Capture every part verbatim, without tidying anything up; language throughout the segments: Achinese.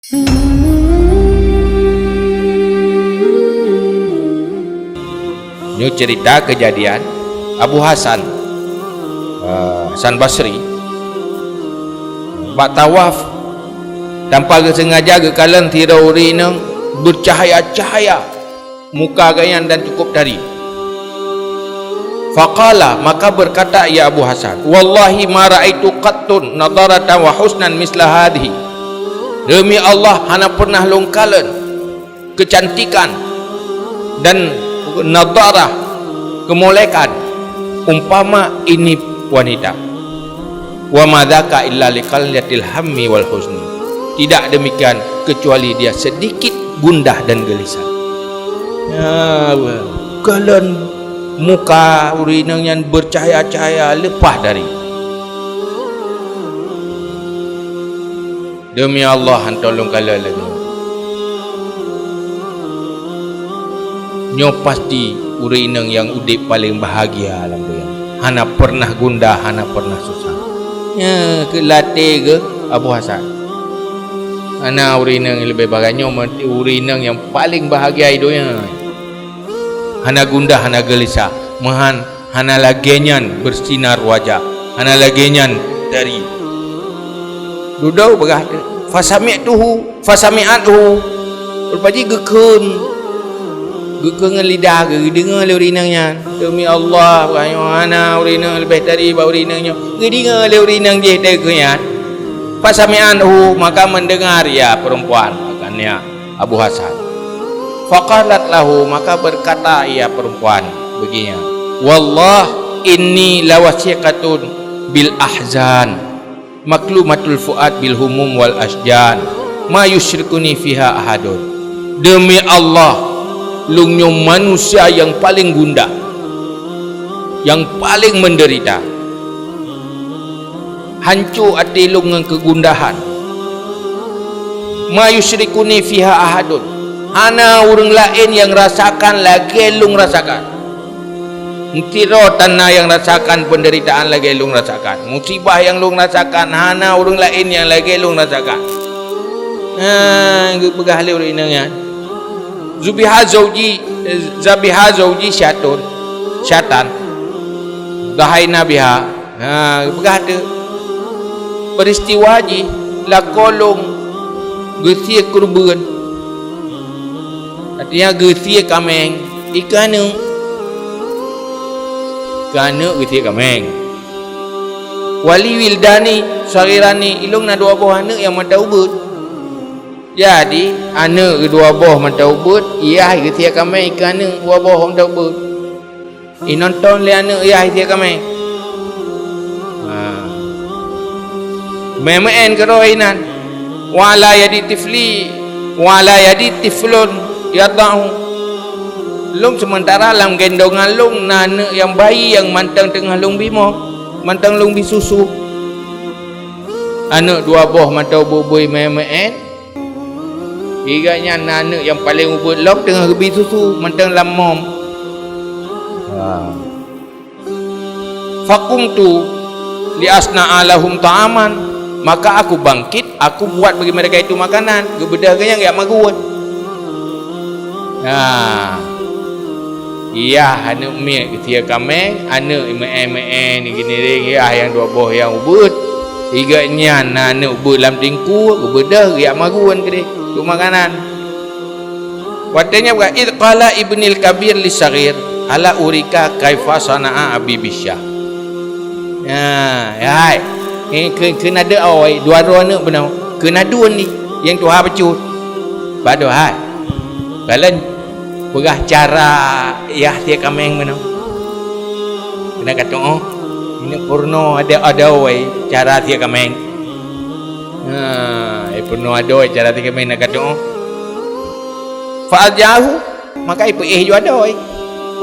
Nyoe cerita kejadian Abu Hasan, eh, Hasan Basri. Bak tawaf, tanpa geusengaja geukalon sidroe ureuëng inong bercahaya-cahaya muka gobnyan dan cukup tari. Faqala, maka berkata ia Abu Hasan, "Wallahi ma ra'aitu qattun nadaratan wa husnan misla hadhihi." Demi Allah, hana pernah lôn kalon kecantikan dan nadarah, kemolekan umpama ini wanita. "Wa ma dzaka illa liqallatil hammi wal huzni." Tidak demikian, kecuali dia sedikit gundah dan gelisah. Ya, kalon muka ureuëng inong nyan bercahaya-cahaya leupah dari. Demi Allah, hantom lôn kalon lagée nyoe. Nyoe pasti ureuëng inong nyang udeb paleng bahagia lam donya. Hana pernah gundah, hana pernah susah. Nyoe keuh lam até geuh Abu Hasan. Hana ureuëng inong nyang leubeh bahagia nyoe, meuti ureuëng inong nyang paleng bahagia di donya. Hana gundah, hana geulisah. Meuhan hana lagée nyan bersinar wajah, hana lagée nyan dari. Dudoe peugah teuk, "Fasami'tuhu, fasami'athu." Rupa jih geukheun, geukheun ngon lidah geuh, geudeungoe lé ureuëng inong nyan. Demi Allah, peugah nyoe hana ureuëng inong leubeh dari bak ureuëng inong nyoe. Geudeungoe lé ureuëng inong jih teuk nyan. "Fasami'athu," maka mendengar ia perempuan, maksudnya Abu Hasan. Faqalat lahu, maka berkata ia perempuan, begini, "Wallah, inni lawasiqatun bil ahzan, maklumatul fuad bil humum wal asjan, ma yusyrikuni fiha ahadun." Demi Allah, lôn nyoe manusia nyang paleng gundah, nyang paleng menderita. Hanco até lôn ngon keugundahan. "Ma yusyrikuni fiha ahadun." Hana ureuëng laén nyang rasakan lagée lôn rasakan. Meusidroe tan na nyang rasakan peunderitaan lagée lôn rasakan. Musibah nyang lôn rasakan, hana ureuëng laén nyang lagée lôn rasakan. Ha, geupeugah lé ureuëng inong nyan, "Zubiha zauji, eh, zabiha zauji syatun, syatan. Dhahaina biha." Ha, geupeugah teuk. Peuristiwa jih lakoe lôn geusie keureubeuen. Artinya geusie kaméng i keu aneuëk. Keu aneuëk geusie kaméng. "Wali wildani shaghirani," ilôn na dua boh aneuëk nyang mantong ubeuet. Jadi, aneuëk dua boh mantong ubeuet, yah geusie kaméng i keu aneuëk dua boh mantong ubeuet. Inonton lé aneuëk yah sie kaméng. Ha. Meu'én-meu'én keudroe inan. "Wa ala yadi tifli, wa ala yadi tiflun yadha'u." Lôn seumeuntara lam gendongan lôn na aneuëk nyang bayi nyang mantong teungoh lôn bimoe, mantong lôn bi susu. Aneuëk dua boh mantong ubeuet-ubeuet meu'én-meu'én. Iga nyan na aneuëk nyang paleng ubeuet lom teungoh geubi susu mantong lam mom. Ha. "Faqumtu li asna'a lahum ta'aman," maka aku bangkit, aku buat bagi mereka itu makanan. Geubeudôh geuh nyan geujak magun. Nah, yah aneuëk miet geusie kaméng, aneuëk meu'én-meu'én geunie, yah nyang dua boh nyang ubeuet. Iga nyan na aneuëk ubeuet lam teungku, geubeudôh geujak magun keudeh untuk makanan. Watée nyan bukan, "Idh qala ibnil kabir lis saghir, ala urika kaifa sana'a abi bisyah." Nah, hai. Keu, keu, keu na deuh awai, dua droe aneuëk bunoe. Keu na dua ni, nyang tuha bacut. Bado hai. Kalon peugah cara yah sie kaméng bunoe. Keu na katu'oh, ini purno ada, ada awai cara sie kaméng. Ha, eh, purno ada awai cara sie kaméng na katu'oh. Fa adjahu, maka ipeuéh ju adoe.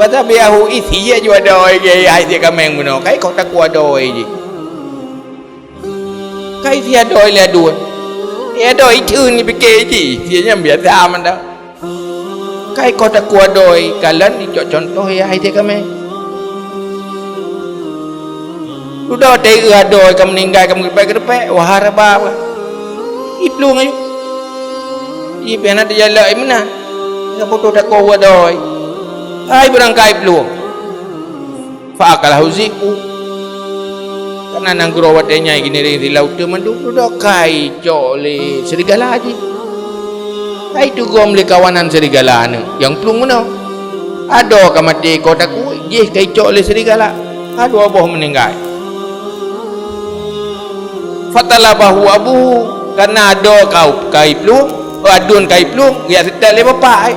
Wa dzabahu, isie ju adoe, hai sie kaméng bunoe. Kai koh takue adoe jih. Kai sie adoe lé aduen. Eh, adoe itheun ipike jih, sie nyan biasa mantong. Kai koh takue adoe, kalon icok contoh yah sie kaméng. Dudoe teuh adoe ka meuninggai, ka meukeureumpek-keureumpek, wah haraba. Iplueng aju. Jih pih hana teujalak, ai meunan. Saboh toh takot wadoi. Ai beurangkai plueng. Fa akalahu zi'bu. Kana nanggroe watée nyan geuneureng silaut teuh mandum dudoe kai cok lé serigala jih. Ai teugom lé kawanan serigala aneuk nyang plueng meunoe. Adoe ka maté ko takot, jih kai cok lé serigala. Adoe boh meuninggai. Fatalabahu abuhu, kana adoe kau kai plueng, oh, aduen kai plueng, geujak seutôt lé bapak, ai.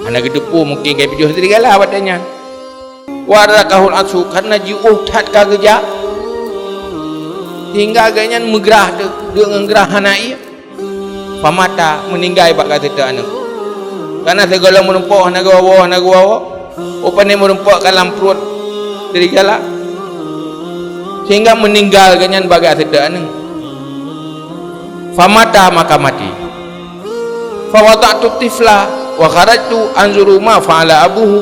Hana geuteupeue mungken kai pijoh serigala watée nyan. Wa adrakahul atsu, kana jiôh that ka geujak. Sehingga gobnyan meugrah teuh, deuk ngon grah hana ié. Famata, meuninggai bak ka seutôt aneuk. Kana sigohlom meurumpok hana geuwoe-woe, hana geuwoe-woe. Rupajih meurumpok ka lam pruet serigala. Sehingga meuninggai gobnyan bak ka seutôt aneuk. Famata, maka mati. Fawada'tu tifla wa kharajtu anzuru ma fa'ala abuhu.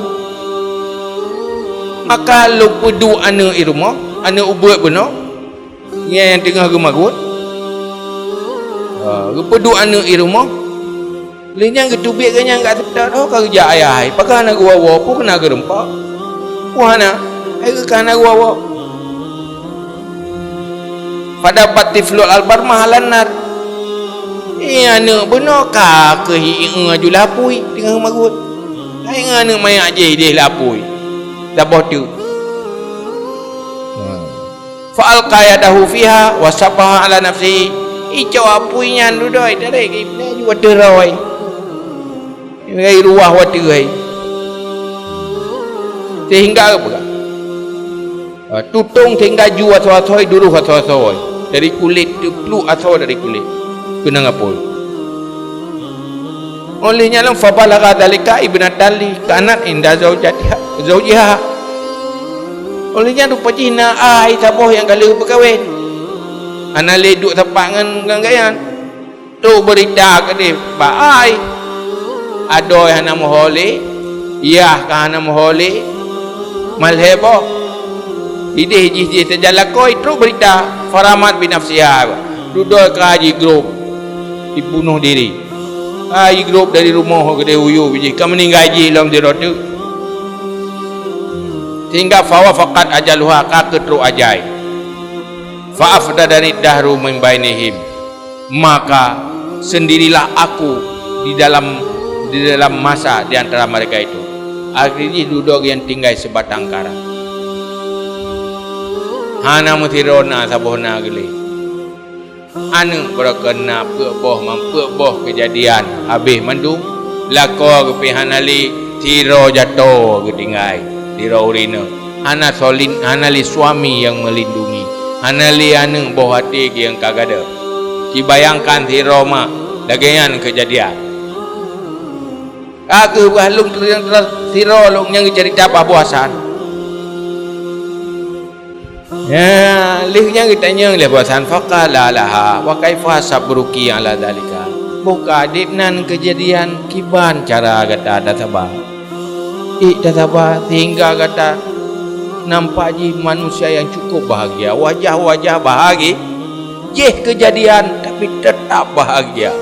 Maka lôn peuduek aneuk i rumoh, aneuk ubeuet bunoe, nyang teungoh geumagot. Ha, geupeuduek aneuk i rumoh. Lheueh nyan geuteubiet gobnyan ka seutôt, oh, ka geujak ayah hai. Pakon hana geuwoe-woe, peue keuh na geurumpok? Peue hana? Hai geukah hana geuwoe-woe? Fadabbat tiflul albarmah alan nar. Eh, aneuk bunoe ka keuh ié aju lam apui teungoh magot. Hai ngon aneuk manyak jih ideh lam apui. Saboh teuk. Fa alqa yadahu fiha wa sabbaha ala nafsihi. Icok apui nyan dudoe, tarék ié aju ateueh droe. Ngon ruah watée hai. Sehingga apa? Ha, tutong sehingga ju asoe-asoe, duroh asoe-asoe. Dari kulét, teupluek asoe dari kulét. Keunong apui. Óh lheueh nyan lom, fabalagha dzalika ibnatan li kanat inda zaujatiha, zaujiha. Óh lheueh nyan rupa jih na ai saboh nyang ka lheueh peukawen. Hana lé duek sapat ngon, ngon gobnyan. Trok beurita keudeh bak ai. Adoe hana meuho lé, yah ka hana meuho lé, malhée boh. Ideh jih, jih sajan lakoe, trok beurita, faramat binafsiha. Dudoe ka jigrob, jibunoh diri. Ka jigrob dari rumoh keudeh u yub jih, ka meuninggai jih lom sidroe teuk. Sehingga fawafaqat ajaluha, ka keutrok ajai. Fa afradani dahru min bainihim. Maka sendirilah aku di dalam, di dalam masa di antara mereka itu. Akhé jih dudoe nyang tinggai sibatang kara. Hana meusidroe na, saboh na geulé. Aneuk beureukan na peuet boh, man peuet boh keujadian habéh mandum. Lakoe geupih hana lé, sidroe jaroe geutinggai, sidroe ureueng inong. Hana solin, hana lé suami nyang meulindungi, hana lé aneuk boh até nyang ka gadôh. Sibayangkan sidroe mak, lagée nyan keujadian. Ka keuh bah lôn teurimong sidroe lôn nyang geuceurita bak Abu Hasan. Ya, lheueh nyan geutanyong lé Abu Hasan, faqala laha, "Wa kaifa sabruki ala dzalika?" Boh ka adéb nan keujadian, kiban cara gata tasaba? Ék tasaba sehingga gata nampak jih manusia nyang cukup bahagia, wajah-wajah bahagia, jih keujadian tapi teutap bahagia,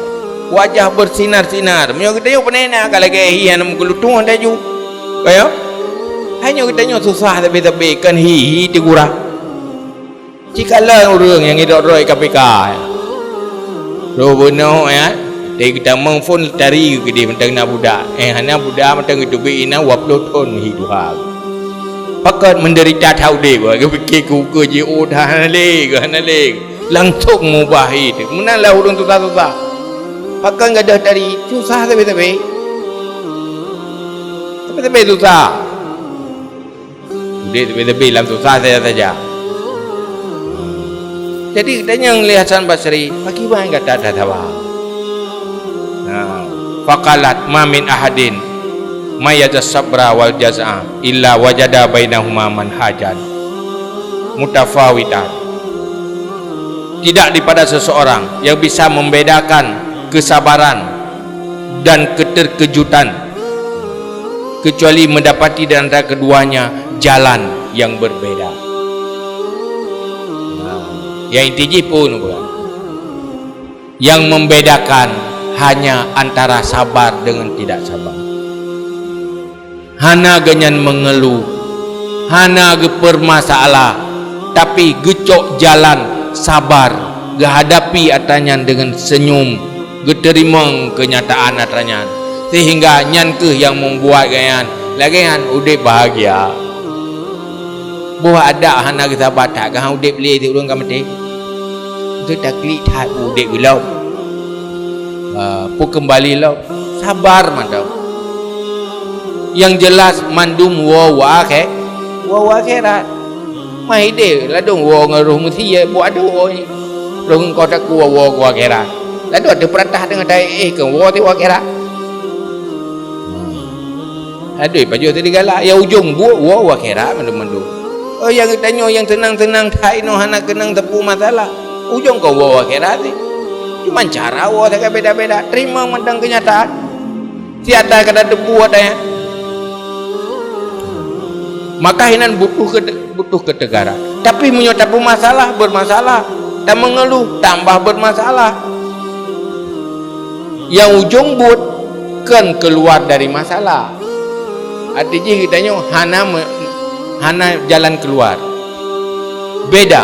wajah beusinar-sinar. Meunyoe geutanyoe peunaena ka lagée hi hana meugeulutong laju, kaya? Hai nyoe geutanyoe susah sabe-sabe, kon hi-hi teugurah. Cikalon ureuëng nyang idok droe K P K. Roh bunoe, ya. Teutamong phon tari keudeh mantong na budak. Eh, hana budak mantong geuteubiet inan dua ploh thon hi tuha. Pakon menderita that udeb, geupike kukeue jiôh hana lé, hana lé. Langsong mubah hi teuh. Meunan lah ureuëng susah-susah. Pakon gadôh tari, susah sabe-sabe. Sabe-sabe susah. Udeb leubeh-leubeh lam susah saja-saja. Jadi, geutanyong lé Hasan Basri, "Pakriban gata tasaba?" Nah, faqalat, "Ma min ahadin mayyaza sabra wal jaz'a illa wajada bainahuma manhajan mutafawitan." Tidak daripada seseorang yang bisa membedakan kesabaran dan keterkejutan, kecuali mendapati di antara keduanya jalan yang berbeda. Nah, nyang inti jih peue bukan? Yang membedakan hanya antara sabar dengan tidak sabar. Hana geuhnyan meungeuluh, hana geupeurmasalah, tapi geucok jalan sabar, geuhadapi atra nyan deungon seunyum, geuteurimong keunyataan atra nyan, sehingga nyan kheueh nyang membuat geuhnyan lagée nyan udeb bahagia. Boh adak hana geusaba that, ka han udeb lé, si ureuëng ka maté. Teutaklik that udeb geulom. Ha, peue keumbali lom. Sabar mantong. Nyang jeulaih mandum woe u akhé-, woe u akhirat. Mah ideh ladôm woe ngon roh meusie, buet adoe woe nyoe. Roh ngon koh takue woe u akhirat. Ladôm teupeurintah deungon taéh keu woe u akhirat. Adoe pajoh teudigalak, ya ujong buet woe u akhirat mandum-mandum. Oh, nyang geutanyoe nyang seunang-seunang that inoe hana keunong sapeue masalah. Ujong kon woe u akhirat teuh. Cuman cara woe sagai beda-beda. Teurimong mantong keunyataan. Siat that ka tateupeue watée nyan. Maka hinan butuh keu, butuh keuteugaran. Tapi meunyoe tapeumasalah, beurmasalah. Tameungeuluh, tambah beurmasalah. Nyang ujong buet kon keuluar dari masalah. Arti jih geutanyoe hana me-, hana jalan keuluar. Beda.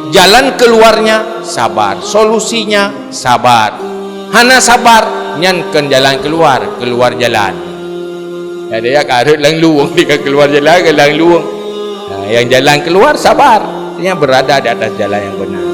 Jalan keuluarnya sabar, solusinya sabar. Hana sabar, nyan kon jalan keuluar, keuluar jalan. Ada ya karut lam luwung, dia keuluar jalan ke lam luwung. Nah, yang jalan keuluar sabar, artinya berada di atas jalan yang benar.